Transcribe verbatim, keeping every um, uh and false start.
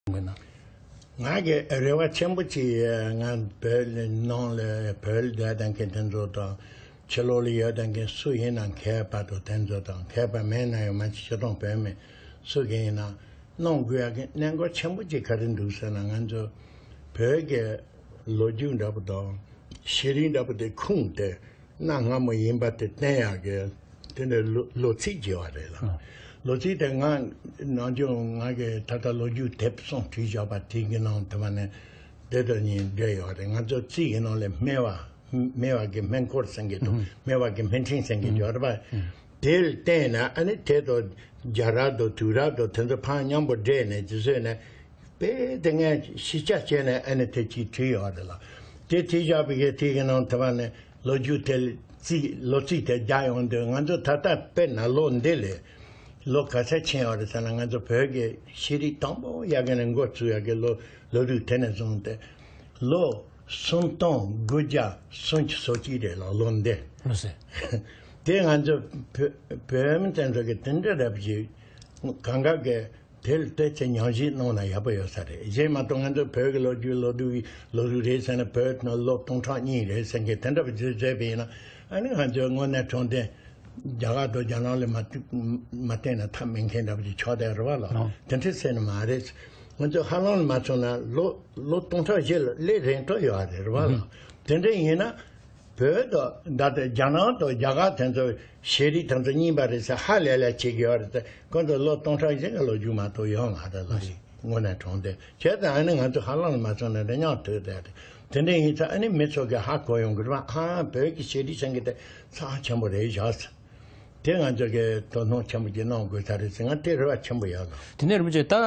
གསུང་གི་ན། ང་གི་རེ་བ་ཆེན་པོ་ཅིག་ང་བོད་ནང་ལ་བོད་ལ་བསྡད་མཁན་དེ་ཚོ་དང་ཕྱི་ལོགས་ལ་ཡོད་མཁན་སུ་ཡིན་ན་མཁས་པ་དང་དེ་ཚོ་དང་མཁས་པ་མེད་ན་ཡང་མ་གཞི་སྤྱིར་བཏང་བོད་མི་སུ་གི་ཡིན་ན་གནང་དགོས་ཡག་གི་གནད་འགག་ཆེན་པོ་ཅིག་ག་རེ་འདུག་ཟེར་ན། ང་ཚོ་བོད་ཀྱི་ལོ་རྒྱུས་འདྲ་པོ་དང་ཤེས་རིག་འདྲ་པོ་དེ་ཁུངས་དེ་གནའ་སྔ་མོ་ཡིན་པ་དེ་བསྟན་ཡག་གི་དེ་འདྲའི་ལོ་ལོ་ཚིགས་བརྗེ་བ་རེད་ལ། ལོ་ཚིགས་དེ་ང་ནང་ཆུང་ང་གི་ད་ལྟ་ལོ་རྒྱུས་དེབ་གསུམ་བྲིས་བཞག་པ་དེ་གི་ནང་དུ་མ་ནས་དེ་དང་གཉིས་འབྲེལ་ཡོད་རེད། ང་ཚོ་རྩིས་ཀྱི་ནང་ལ་སྨེ་བ་སྨེ་བ་གི་སྨན་འཁོར་ཟེར་གི་འདུག་སྨེ་བ་གི་སྨེ་ཕྲེང་ཟེར་གི་ཡོད་རེད་པ། དེ་ལ་བརྟེན་ནས་ཨ་ནི་དེ་དང་རྒྱ་རབས་དང་དུས་རབས་དང་དེ་ཚོ་ཕར་མཉམ་པོ་འདྲེས་ནས་དེ་བཟོས་ནས། དཔེ་དེ་ངས་ཤེས་བྱ་བྱས་ནས་ཨ་ནི་དེ་གཅིག་བྲིས་ཡོད་རེད་ལ། དེ་བྲིས་བཞག་པའི་གི་དེ་གི་ནང་དེ་བ་ནས་ལོ་རྒྱུས་དེ་རྩིས་ལོ་རྩིས་དེ་རྒྱག་ཡོང་དུས་ང་ཚོ་ད་ལྟ་དཔེར་ན་ལོ་འདི་ལས་ལོ་ག་ཚད་ཕྱིན་ཡོད་རེད་ཟེར་ན། ང་ཚོ་བོད་ཀྱི་ཤེས་རིག་དང་པོ་ཡ་གི་ནས་འགོ་བཙུགས་ཡ་གི་ལོ་ལོ་རྒྱུས་དེ་ནས་བཟུང་སྟེ་ལོ་སུམ་སྟོང་དགུ་བརྒྱ་སུམ་ཅུ་སོ་གཅིག་རེད་ལ་ལོ་འདི། ལོ་ཟེར། དེ་ང་ཚོ་བོད་བོད་མི་བཙན་ཚོ་གི་དེ་འདྲ་རབ་ཀྱི་གང་ག་གི་དེ་ལ་ལྟོས་ཚེ་ཉམས་ཞིབ་གནང་ན་ཡག་པོ་ཡོད་ས་རེད། གཞན་མ་གཏོགས་ང་ཚོ་བོད་ཀྱི་ལོ་རྒྱུས་ལོ་རྒྱུས་ལོ་རྒྱུས་རེད་ཟེར་ན་བོད་ནང་ལོ་སྟོང་ཕྲག་གཉིས་རེད་ཟེར་མཁན་དེ་འདྲ་བ་བརྗོད་བྱས་པ་ཡིན་ན། ཨ་ནི་ང་ཚོའི་དངོས་གནས་དྲང་བདེན་རྒྱ་གར་དང་རྒྱ་ནག་ལ་མ་མ་བརྟེན་ན་ཐབས་མེད་མཁན་འདྲ་བ་ཅིག་ཆགས་བསྡད་རེད་བ་ལ། དེ་འདྲ་ཟེར་ནི་མ་རེད། ང་ཚོ་ཧ་ལམ་ལ་མ་སོང་ན་ལོ་ལོ་སྟོང་ཕྲག་བཞི་ལ་སླེབས་རན་འགྲོ་ཡོད་རེད་བ་ལ། དེ་འདྲ་ཡིན་ན། བོད་དང་ད་ལྟ་རྒྱ་ནག་དང་རྒྱ་གར་དེ་ཚོ་ཤེས་རིག་དེ་ཚོ་རྙིང་པ་རེད་ཟེར་ཧ་ལས་ལས་བྱེད་ཀྱི་ཡོད་རེད་ཟེར། ཁོ་ཚོ་ལོ་སྟོང་ཕྲག་བཞི་གི་ལོ་རྒྱུས་མ་གཏོགས་ཡོད་མ་རེད་ལ། དངོས་གནས་དྲང་བདེན་བྱས་ཙང་ཨ་ནི་ང་ཚོ་ཧ་ལམ་ལ་མ་སོང་ན་འདྲ་མཉམ་དུ་བསྡད་རེད། དེ་འདྲ་ཡིན་ཙང་ཨ་ནི་མི་ཚོ་གི་ཧ་གོ་ཡོང་གི་རེད་བ། ཨ་བོད་ཀྱི་ཤེས་རིག་ཟེར་མཁན་དེ་རྩ་ཆེན་པོ་རེད་བཞག་ཟེར། དེ་ང་ཚོ་གི་དོ་སྣང་ཆེན་པོ་ཅིག་གནང་དགོས་ས་རེད་ཟེར། ང་དེ་རེ་བ་ཆེན་པོ་ཡོད་ལ། དེ་ནས་རིན་པོ་ཆེ་ད།